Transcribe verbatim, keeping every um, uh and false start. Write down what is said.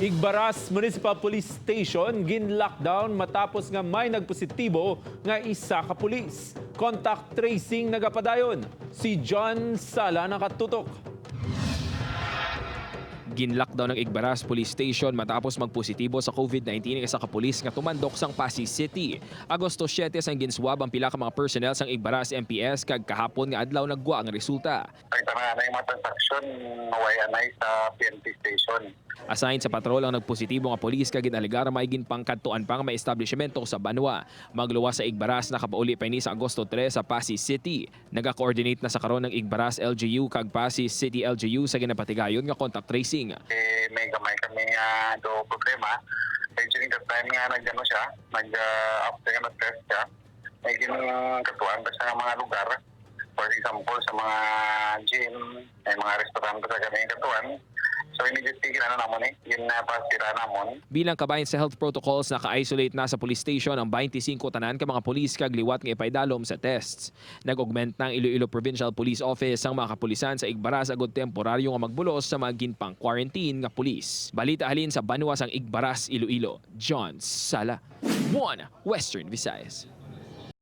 Igbaras Municipal Police Station gin-lockdown matapos nga may nagpositibo nga isa ka pulis. Contact tracing nagapadayon. Si John Sala nakatutok. Gin-lockdown ang Igbaras Police Station matapos magpositibo sa COVID nineteen ang isa ka pulis nga tumandok sang Passi City. Agosto siete sang gin-swab ang pila ka mga personnel sang Igbaras M P S kag kahapon nga adlaw naggwa ang resulta. Ang tanan nga mga transaksyon, maway anay sa P N P station. Assigned sa patrol ang nagpositibo nga pulis kag gin-alegar may ginpangkadtuan pa nga may establishmento sa banwa. Magluwas sa Igbaras, nakapauli pa ini sa Agosto tres sa Passi City. Naga-coordinate na sa karon ang Igbaras L G U kag Passi City L G U sa ginapatigayon nga contact tracing. Eh, may gamay kami nga do problema. Kay during that time nga nag-ano siya, nag, ah, after nga nag-test siya, may ginkatuan pa sa mga lugar. For example, sa mga gym, may mga restaurant pa sa kami katuan. So, immediately, ginano namon eh, ginapasira namon. Bilang kabahin sa health protocols, naka-isolate na sa police station ang twenty-five tanan ka mga pulis kag liwat nga ipaidalom sa tests. Nag-augment na ang Iloilo Provincial Police Office sang mga kapulisan sa Igbaras agud temporaryo nga magbulos sa mga ginpang-quarantine nga pulis. Balita halin sa banwa sang Igbaras, Iloilo, John Sala, One Western Visayas.